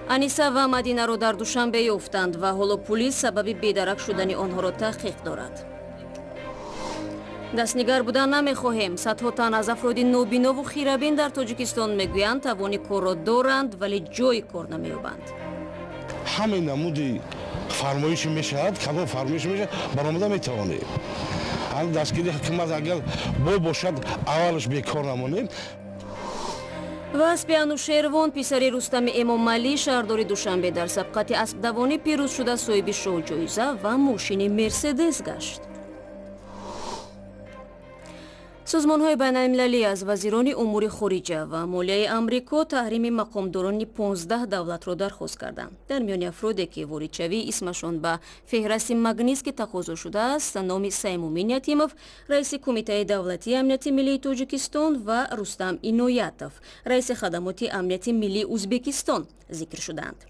Аниса ва Мадинаро дар Душанбе ёфтанд ва ҳоло пулис сабаби бедарак шудани онҳоро таҳқиқ дорад. Дастнигар будан намехоҳем. Садҳо тан аз афроди нобинову хирабин дар Тоҷикистон мегӯянд, тавони корро доранд, вале ҷои кор намеёбанд. Ҳамаи намуди фармоиши мешавад, кадом фармоиш мешавад, баромада метавонем. Дастгири ҳукумат агар бо бошад, аввалаш бекор намонем. Ва аспи Анушервон, писари Рустами Эмомалӣ, шаҳрдори Душанбе, дар сабқати аспдавонӣ пирӯз шуда, соҳиби шоҳҷоиза ва мошини Мерседес гашт. Созмонҳои байналмилалӣ аз вазирони умури хориҷа ва молияи Амрико таҳрими мақомдорони 15 давлатро дархост карданд. Дар миёни афроде, ки воридшавии исмашон ба феҳрасти Магнитский тақозо шудааст, номи Саймумин Ятимов, раиси Кумитаи давлатии амнияти миллии Тоҷикистон, ва Рустам Иноятов, раиси хадамоти амнияти миллии Узбекистон, зикр шудаанд.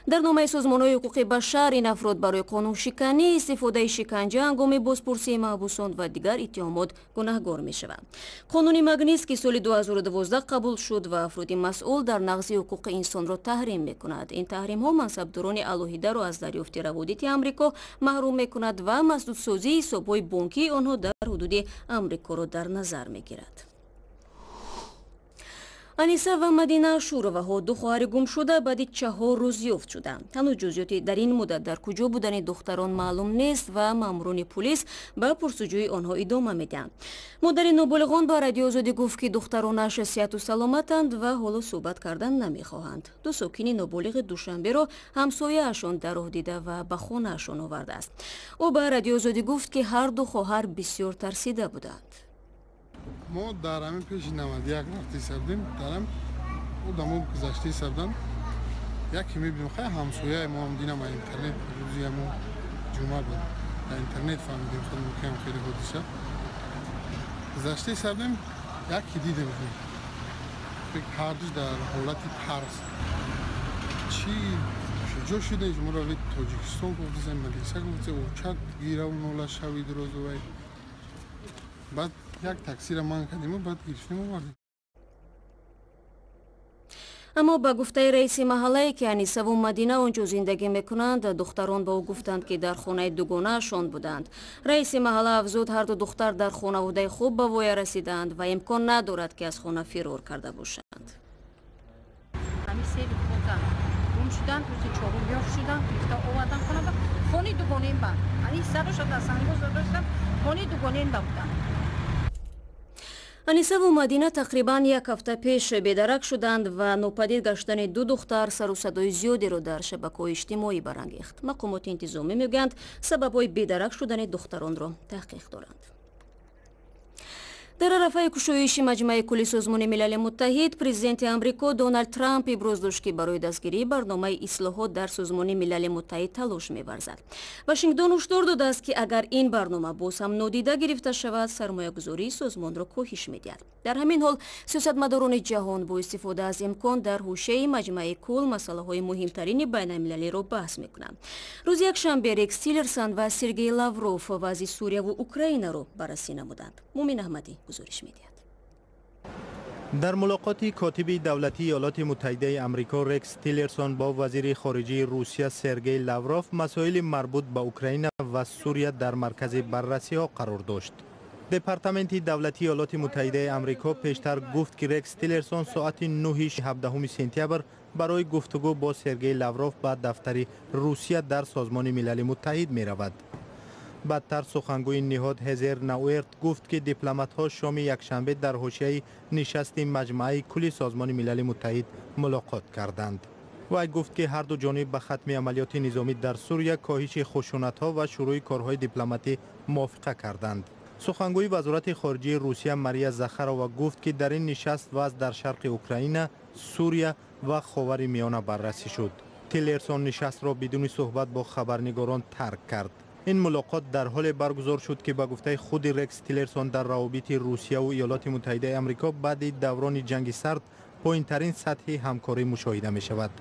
Дар номаи созмонҳои ҳуқуқи башар ин афрод барои қонуншиканӣ, истифодаи шиканҷа ҳангоми бозпурсии маҳбусон ва дигар иттиҳомот гунаҳгор мешаванд. Қонуни Магнитский соли 2012 қабул шуд ва афроди масъул дар нақзи ҳуқуқи инсонро таҳрим мекунад. Ин таҳримҳо мансабдорони алоҳидаро аз дарёфти раводити Амрико маҳрум мекунад ва масдудсозии ҳисобҳои бонкии онҳо дар ҳудуди Амрикоро дар назар мегирад. Аниса ва Мадина Ашуроваҳо, ду хоҳари гумшуда, баъди 4 рӯз ёфт шуданд. Ҳанӯз ҷузъиёти дар ин муддат дар куҷо будани духтарон маълум нест ва маъмурони пулис ба пурсуҷӯи онҳо идома медиҳанд. Модари ноболиғон ба Радиои Озодӣ гуфт, ки духтаронаш сиҳату саломатанд ва ҳоло суҳбат кардан намехоҳанд. Ду сокини ноболиғи Душанберо ҳамсояашон дар роҳ дида ва ба хонаашон овардааст. Ӯ ба Радиои Озодӣ гуфт, ки ҳар ду хоҳар бисёр тарсида буданд. Мо дар ҳамин пеши 91 рафта ҳисабдем, дар ҳам одамо гузашта ҳисабдан, яке мебинем, хай, ҳамсояи мо ҳам динам интернет, рӯзи ҳамо ҷумъа буд, дар интернет фаҳмидем худмон, ки ҳам хеле ҳодиса гузашта ҳисабдем, яке дидем, ҳардуш дар ҳолати тарс. Чӣ ҷо шуда моро Тоҷикистон гуфтизем, милиса гуфте, очак гираву нола шавид розувай. Баъд як таксиро ман кардему, баъд гирифтем, овардем. Аммо ба гуфтаи раиси маҳаллае, ки Анисаву Мадина он ҷо зиндагӣ мекунанд, духтарон ба ӯ гуфтанд, ки дар хонаи дугонаашон буданд. Раиси маҳалла афзуд, ҳарду духтар дар хонаводаи хуб ба воя расиданд ва имкон надорад, ки аз хона фирор карда бошанд. Гум шуданд, рӯзи чорум ёфт шуданд, гирифта овардан хона ба хонаи дугонаим ба. Ани садоша дар сангоз доштам, хонаи дугонаим ба буданд. Анисаву Мадина тақрибан як ҳафта пеш бедарак шуданд ва нопадид гаштани ду духтар сару садои зиёдеро дар шабакаҳои иҷтимоӣ барангехт. Мақомоти интизомӣ мегӯянд, сабабҳои бедарак шудани духтаронро таҳқиқ доранд. Дар арафаи кушоиши Маҷмаи кулли Созмони Милали Муттаҳид президенти Амрико Доналд Трамп иброз дошт, ки барои дастгирии барномаи ислоҳот дар Созмони Милали Муттаҳид талош меварзад. Вашингтон ҳушдор додааст, ки агар ин барнома боз ҳам нодида гирифта шавад, сармоягузории созмонро коҳиш медиҳад. Дар ҳамин ҳол сиёсатмадорони ҷаҳон бо истифода аз имкон дар ҳошияи Маҷмаи кул масъалаҳои муҳимтарини байналмилалиро баҳс мекунанд. Рӯзи якшанбе Рекс Тиллерсон ва Сергей Лавров вазъи Сурияву Украинаро баррасӣ намуданд. Мумин Аҳмадӣ гузориш медиҳад. Дар мулоқоти котиби давлатии Иёлоти Муттаҳидаи Амрико Рекс Тиллерсон бо вазири хориҷии Русия Сергей Лавров масоили марбут ба Украина ва Сурия дар маркази баррасиҳо қарор дошт. Департаменти давлатии Иёлоти Муттаҳидаи Амрико пештар гуфт, ки Рекс Тиллерсон соати 9 17 сентябр барои гуфтугӯ бо Сергей Лавров ба дафтари Русия дар Созмони Милали Муттаҳид меравад. Баъдтар сухангӯи ниҳод Ҳезер Науэрт гуфт, ки дипломатҳо шоми якшанбе дар ҳошияи нишасти Маҷмааи кулли Созмони Милали Муттаҳид мулоқот карданд. Вай гуфт, ки ҳарду ҷониб ба хатми амалиёти низомӣ дар Сурия, коҳиши хушунатҳо ва шурӯъи корҳои дипломатӣ мувофиқа карданд. Сухангӯи Вазорати хориҷии Русия Мария Захарова гуфт, ки дар ин нишаст вазъ дар шарқи Украина, Сурия ва Ховари Миёна баррасӣ шуд. Тиллерсон нишастро бидуни суҳбат бо хабарнигорон тарк кард. Ин мулоқот дар ҳоле баргузор шуд, ки ба гуфтаи худи Рекс Тиллерсон дар равобити Русияву Иёлоти Муттаҳидаи Амрико баъди даврони ҷанги сард поинтарин сатҳи ҳамкорӣ мушоҳида мешавад.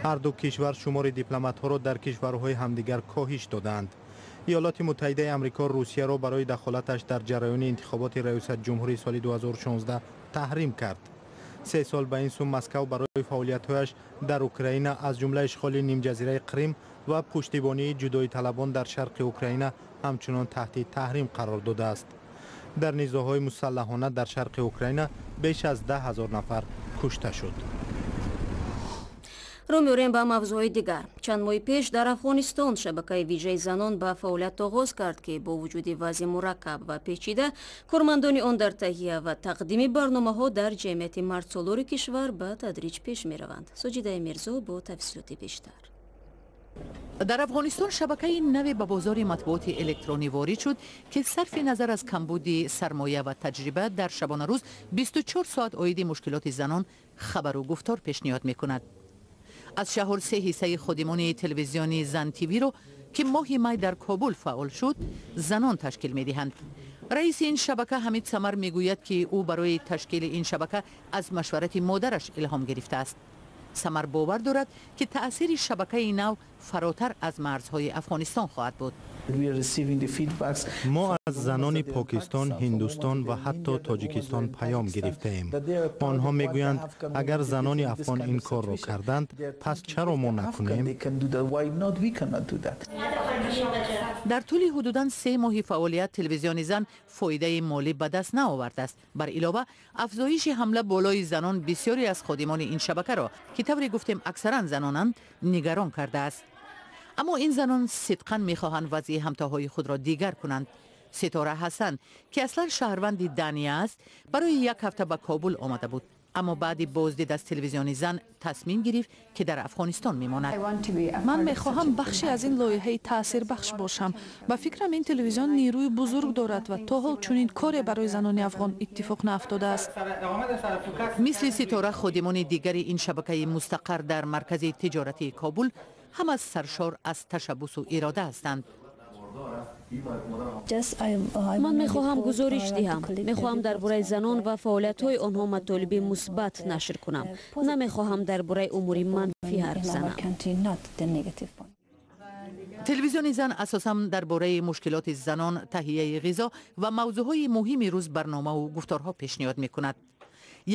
Ҳарду кишвар шумори дипломатҳоро дар кишварҳои ҳамдигар коҳиш додаанд. Иёлоти Муттаҳидаи Амрико Русияро барои дахолаташ дар ҷараёни интихоботи раёсат ҷумҳурии соли 2016 таҳрим кард. 3 сол ба ин сӯ Москва барои фаъолиятҳояш дар Украина, аз ҷумла ишғоли нимҷазираи Қрим ва пуштибонии ҷудоиталабон дар шарқи Украина, ҳамчунон таҳти таҳрим қарор додааст. Дар низоъҳои мусаллаҳона дар шарқи Украина беш аз 10 ҳазор нафар кушта шуд. Рӯ меорем ба мавзӯъҳои дигар. Чанд моҳи пеш дар Афғонистон шабакаи вижаи занон ба фаъолият оғоз кард, ки бо вуҷуди вазъи мураккаб ва печида, кормандони он дар таҳия ва тақдими барномаҳо дар ҷамъияти мардсолори кишвар ба тадриҷ пеш мераванд. Соҷидаи Мирзо бо тафсилоти бештар. Дар Афғонистон шабакаи наве ба бозори матбуоти электронӣ ворид шуд, ки сарфи назар аз камбуди сармоя ва таҷриба дар шабонарӯз 24 соат оиди мушкилоти занон хабару гуфтор пешниҳод мекунад. Аз чаҳор се ҳиссаи ходимони телевизиони Зан ТВ-ро, ки моҳи май дар Кобул фаъол шуд, занон ташкил медиҳанд. Раиси ин шабака Ҳамид Самар мегӯяд, ки ӯ барои ташкили ин шабака аз машварати модараш илҳом гирифтааст. Самар бовар дорад, ки таъсири шабакаи нав фаротар аз марзҳои Афғонистон хоҳад буд. Мо аз занони Покистон, Ҳиндустон ва ҳатто Тоҷикистон паём гирифтаем. Онҳо мегӯянд, агар занони афғон ин корро карданд, пас чаро мо накунем? Дар тӯли ҳудудан 3 моҳи фаъолият телевизиони Зан фоидаи молӣ ба даст наовардааст. Бар илова, афзоиши ҳамла болои занон бисёре аз ходимони ин шабакаро, ки тавре гуфтем аксаран занонанд, нигарон кардааст. Аммо ин занон сидқан мехоҳанд вазъи ҳамтоҳои худро дигар кунанд. Ситора Ҳасан, ки аслан шаҳрванди Дания аст, барои як ҳафта ба Кобул омада буд. Аммо баъди боздид аз телевизиони Зан тасмим гирифт, ки дар Афғонистон мемонад. Ман мехоҳам бахше аз ин лоиҳаи таъсирбахш бошам. Ба фикрам, ин телевизион нерӯи бузург дорад ва то ҳол чунин коре барои занони афғон иттифоқ наафтодааст. Мисли Ситора, ходимони дигари ин шабакаи мустақар дар маркази тиҷоратии Кобул ҳама саршор аз ташаббусу ирода ҳастанд. Ман мехоҳам гузориш диҳам. Мехоҳам дар бораи занон ва фаъолиятҳои онҳо матолиби мусбат нашр кунам. Намехоҳам дар бораи умури манфӣ ҳарф занам. Телевизиони Зан асосан дар бораи мушкилоти занон, таҳияи ғизо ва мавзӯъҳои муҳими рӯз барномаву гуфторҳо пешниҳод мекунад.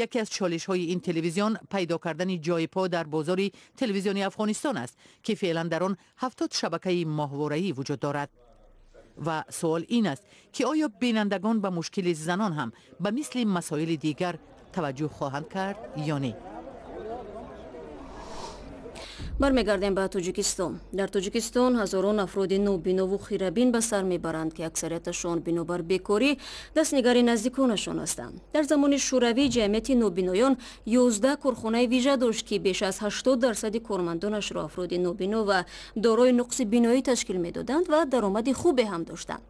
Яке аз чолишҳои ин телевизион пайдо кардани ҷои по дар бозори телевизиони Афғонистон аст, ки феълан дар он 70 шабакаи моҳвораӣ вуҷуд дорад. Ва суол ин аст, ки оё бинандагон ба мушкили занон ҳам ба мисли масоили дигар таваҷҷӯҳ хоҳанд кард ё не? Бармегардем ба Тоҷикистон. Дар Тоҷикистон ҳазорон афроди нобинову хирабин ба сар мебаранд, ки аксарияташон бинобар бекорӣ дастнигари наздиконашон ҳастанд. Дар замони Шӯравӣ ҷамъияти нобиноён 11 корхонаи вижа дошт, ки беш аз 80% кормандонашро афроди нобино ва дорои нуқси биноӣ ташкил медоданд ва даромади хубе ҳам доштанд.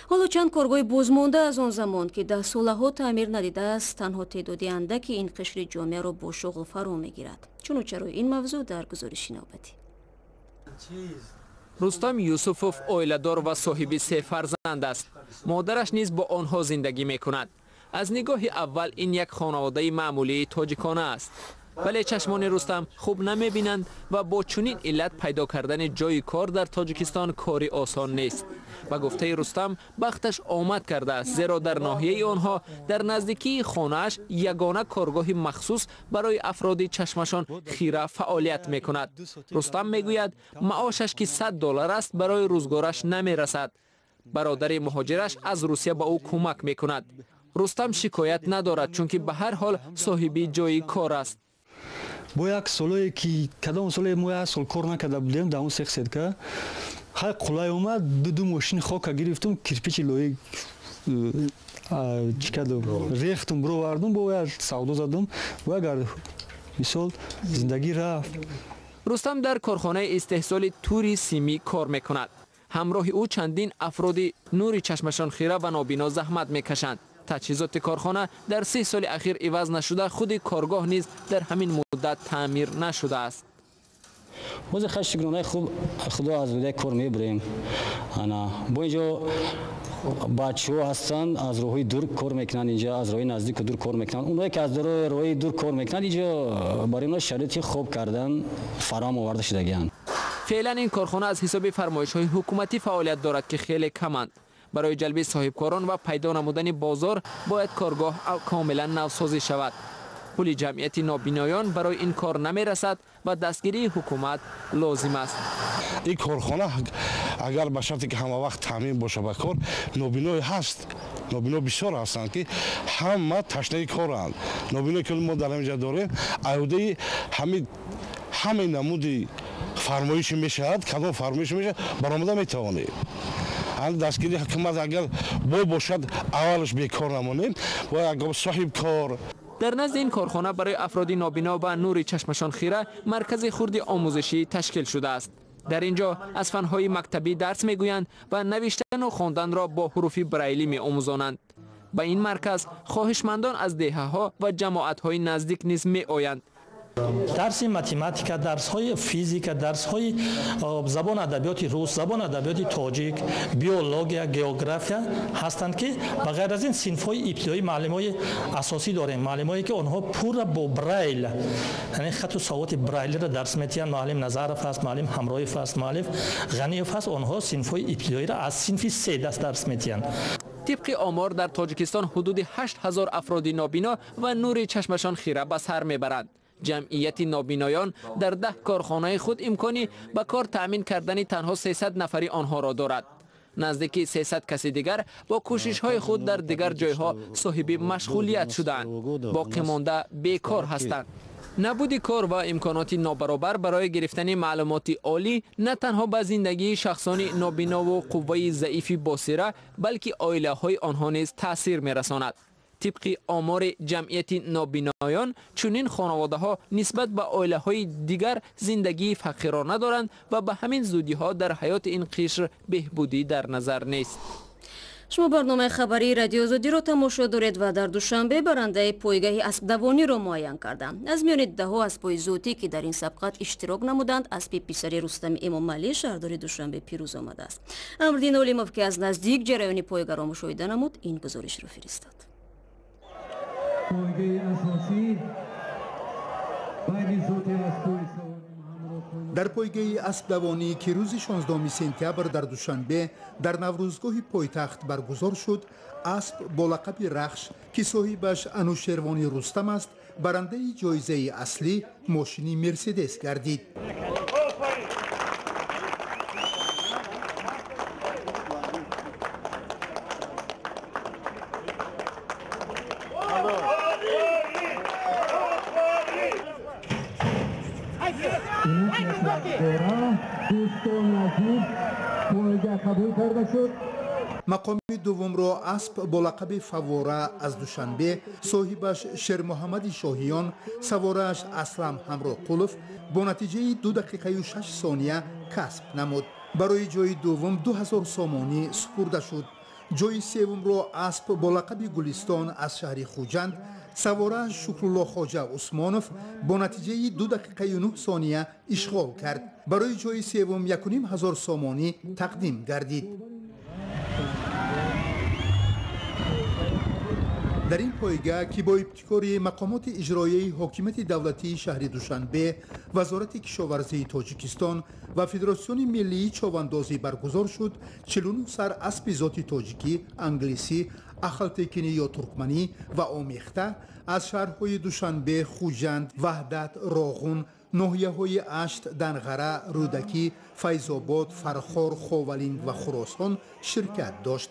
Ҳоло чанд коргоҳи бозмонда аз он замон, ки даҳсолаҳо таъмир надидааст, танҳо теъдоди андаки ин қишри ҷомеаро бо шуғл фаро мегирад. Чуну чарои ин мавзӯъ дар гузориши навбатӣ. Рустам Юсуфов оиладор ва соҳиби 3 фарзанд аст. Модараш низ бо онҳо зиндагӣ мекунад. Аз нигоҳи аввал ин як хонаводаи маъмулии тоҷикона аст. Вале чашмони Рустам хуб намебинанд ва бо чунин иллат пайдо кардани ҷои кор дар Тоҷикистон кори осон нест. Ба гуфтаи Рустам, бахташ омад кардааст, зеро дар ноҳияи онҳо дар наздикии хонааш ягона коргоҳи махсус барои афроди чашмашон хира фаъолият мекунад. Рустам мегӯяд, маошаш ки $100 аст, барои рӯзгораш намерасад. Бародари муҳоҷираш аз Русия ба ӯ кӯмак мекунад. Рустам шикоят надорад, чунки ба ҳар ҳол соҳиби ҷои кор аст. Бо як солое ки кадом соле мо як сол кор накарда будем, дар он сех сетка хай қулай омад, ду мошини хока гирифтум, кирпичи лои чӣ кардум, рехтум, бировардум, бо як савдо задум, бо агар мисол зиндагӣ рафт. Рустам дар корхонаи истеҳсоли тури симӣ кор мекунад. Ҳамроҳи ӯ чандин афроди нури чашмашон хира ва нобино заҳмат мекашанд. Таҷҳизоти корхона дар 3 соли ахир иваз нашуда, худи коргоҳ низ дар ҳамин муддат таъмир нашудааст. Боз хай шукронаи хуб худо аз удаи кор мебурем. Ана бо инҷо бачаҳо ҳастанд, аз роҳҳои дур кор мекунанд, инҷо аз роҳи наздику дур кор мекунанд. Онҳое ки аз роҳи дур кор мекунанд, инҷо барои онҳо шароити хоб кардан фароҳам оварда шудагианд. Феълан ин корхона аз ҳисоби фармоишҳои ҳукуматӣ фаъолият дорад, ки хеле каманд. Барои ҷалби соҳибкорон ва пайдо намудани бозор бояд коргоҳ комилан навсозӣ шавад. Пули ҷамъияти нобиноён барои ин кор намерасад ва дастгирии ҳукумат лозим аст. Ин корхона агар ба шарте ки ҳама вақт таъмин боша ба кор, нобиное ҳаст, нобино бисёр ҳастанд, ки ҳама ташнаи коранд. Нобиное ки мо дар ҳаминҷа дорем, аҳудаи ҳамаи намуди фармоиши мешавад, кадом фармоиши мешавад, баромада метавонем. Дастгирии ҳукумат агар бо бошад, аввалаш бекор намонем, бояд соҳибкор. Дар назди ин корхона барои афроди нобино ва нури чашмашон хира маркази хурди омӯзишӣ ташкил шудааст. Дар ин ҷо аз фанҳои мактабӣ дарс мегӯянд ва навиштану хонданро бо ҳуруфи брайлӣ меомӯзонанд. Ба ин марказ хоҳишмандон аз деҳаҳо ва ҷамоатҳои наздик низ меоянд. Дарси математика, дарсҳои физика, дарсҳои забон адабиёти рус, забон адабиёти тоҷик, биология, география ҳастанд, ки ба ғайр аз ин синфҳои ибтидоӣ муаллимои асосӣ дорем, муаллимое ки онҳо пурра бо брайл, яъне хату савоти брайлиро дарс метиҳанд. Муаллим Назаров ҳаст, муаллим Ҳамроев ҳаст, муаллим Ғаниев ҳаст. Онҳо синфҳои ибтидоиро аз синфи се даст дарс метиҳанд. Тибқи омор дар Тоҷикистон ҳудуди 8000 афроди нобино ва нури чашмашон хира ба сар мебаранд. Ҷамъияти нобиноён дар 10 корхонаи худ имкони ба кор таъмин кардани танҳо 300 нафари онҳоро дорад. Наздики 300 каси дигар бо кӯшишҳои худ дар дигар ҷойҳо соҳиби машғулият шудаанд, боқӣ монда бекор ҳастанд. Набуди кор ва имконоти нобаробар барои гирифтани маълумоти олӣ на танҳо ба зиндагии шахсони нобинову қувваи заифи босира, балки оилаҳои онҳо низ таъсир мерасонад. Тибқи омори ҷамъияти нобиноён, чунин хонаводаҳо нисбат ба оилаҳои дигар зиндагии фақирона доранд ва ба ҳамин зудиҳо дар ҳаёти ин қишр беҳбудӣ дар назар нест. Шумо барномаи хабарии Радиои Озодиро тамошо доред ва дар Душанбе барандаи пойгаҳи аспдавониро муайян карданд. Аз миёни даҳо аспҳои зотӣ, ки дар ин сабқат иштирок намуданд, аспи писари Рустами Эмомалӣ, шаҳрдори Душанбе, пирӯз омадааст. Амриддин Олимов, ки аз наздик ҷараёни пойгаро мушоҳида намуд, ин гузоришро фиристод. Дар пойгаи аспдавонӣ, ки рӯзи 16 сентябр дар Душанбе дар Наврӯзгоҳи пойтахт баргузор шуд, асп бо лақаби Рахш, ки соҳибаш Анушервони Рустам аст, барандаи ҷоизаи аслӣ мошини Мерседес гардид. Мақоми дуввумро асп бо лақаби Фавора аз Душанбе, соҳибаш Шермуҳаммади Шоҳиён, саворааш Аслам Ҳамроқулов бо натиҷаи 2 дақиқаю 6 сония касб намуд. Барои ҷои дуввум 2000 сомонӣ супурда шуд. Ҷои севумро асп бо лақаби Гулистон аз шаҳри Хуҷанд, саворааш Шукрулло Хоҷа Усмонов бо натиҷаи 2 дақиқаю 9 сония ишғол кард. Барои ҷои севум 1500 сомонӣ тақдим гардид. Дар ин пойга, ки бо ибтикори мақомоти иҷроияи ҳокимияти давлатии шаҳри Душанбе, Вазорати кишоварзии Тоҷикистон ва Федератсиони миллии човандозӣ баргузор шуд, 49 сар аспи зоти тоҷикӣ, англисӣ, ахалтекинӣ ё туркманӣ ва омехта аз шаҳрҳои Душанбе, Хуҷанд, Ваҳдат, Роғун, ноҳияҳои Ашт, Данғара, Рӯдакӣ, Файзобод, Фархор, Ховалинг ва Хуросон ширкат дошт.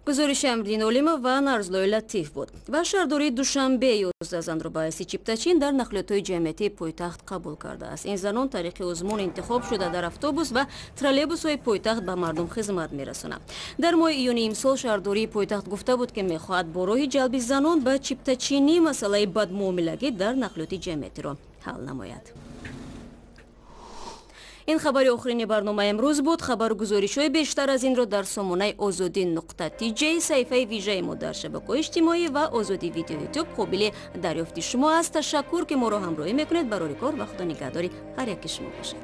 Гузориши Амриддин Олимов ва Нарзлои Латиф буд. Ва шаҳрдории Душанбе 11 занро ба ҳайси чиптачин дар нақлиётҳои ҷамъиятии пойтахт қабул кардааст. Ин занон тариқи озмун интихоб шуда дар автобус ва троллейбусҳои пойтахт ба мардум хизмат мерасонанд. Дар моҳи июни имсол шаҳрдории пойтахт гуфта буд, ки мехоҳад бо роҳи ҷалби занон ба чиптачинӣ масъалаи бадмуомилагӣ дар нақлиёти ҷамъиятиро ҳал намояд. Ин хабари охирини барномаи имрӯз буд. Хабару гузоришҳои бештар аз инро дар сомонаи озодӣ.тj, саҳифаи вижаи мо дар шабакаҳои иҷтимоӣ ва Озодӣ видео ютуб қобили дарёфти шумо аст. Ташаккур, ки моро ҳамроҳӣ мекунед. Барори кор ва худо нигаҳдори ҳар яки шумо бошад.